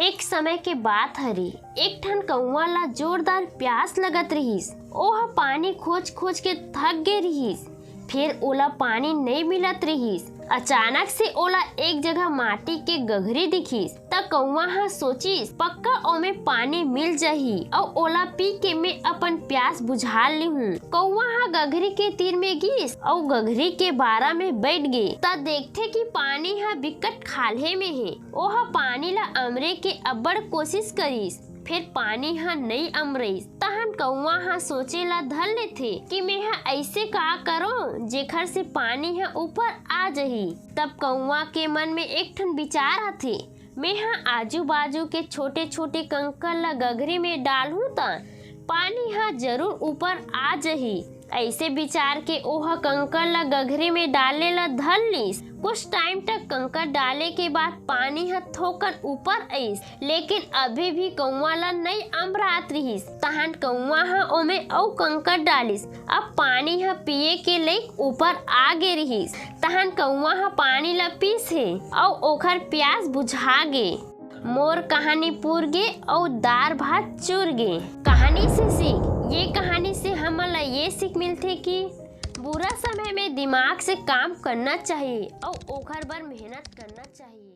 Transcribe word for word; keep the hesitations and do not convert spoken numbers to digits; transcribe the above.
एक समय के बात हरे, एक ठन कौवा ला जोरदार प्यास लगत रिहिस। ओह पानी खोज खोज के थक गे रिहिस, फेर ओला पानी नइ मिलत रिहिस। अचानक से ओला एक जगह माटी के गघरी दिखिस, त कौवा ह सोचिस, "पक्का ओमे पानी मिल जाही अउ ओला पी के मैं अपन प्यास बुझा लिहूं।" कौवा ह गघरी के तीर में गिस अउ गघरी के बारा में बैठ गे, त देखथे कि पानी ह बिकट खाल्हे में हे। ओह पानी ला अमरे के अब्बड़ कोशिश करिस, फेर पानी ह नइ अमरइस। तहन कौवा ह सोचे ला धर लेथे कि मेंह अइसे का करों, जेखर से पानी ह ऊपर आ जही। तब कौवा के मन में एक ठन विचार आथे, "मेंह आजू बाजू के छोटे छोटे कंकर ला गघरी में डालहूं, त पानी ह जरूर ऊपर आ जही।" अइसे विचार के ओह कंकर ला गघरी में डाले ला धर लिस। कुछ टाइम तक कंकर डाले के बाद पानी ह थोकन ऊपर अइस, लेकिन अभी भी कौवा ला नइ अमरात रिहिस। तहन कौवा ह ओमे अउ कंकर डालिस। अब पानी ह पिए के लइक ऊपर आ गे रिहिस। तहन कौवा ह पानी ला पीस हे अउ ओखर प्यास बुझा गे। मोर कहानी पूर गे अउ दार भात चूर गे। कहानी से सीख। ये कहानी से हमन ला ये सीख मिलथे कि बुरा समय में दिमाग से काम करना चाहिए अउ ओखर बर मेहनत करना चाहिए।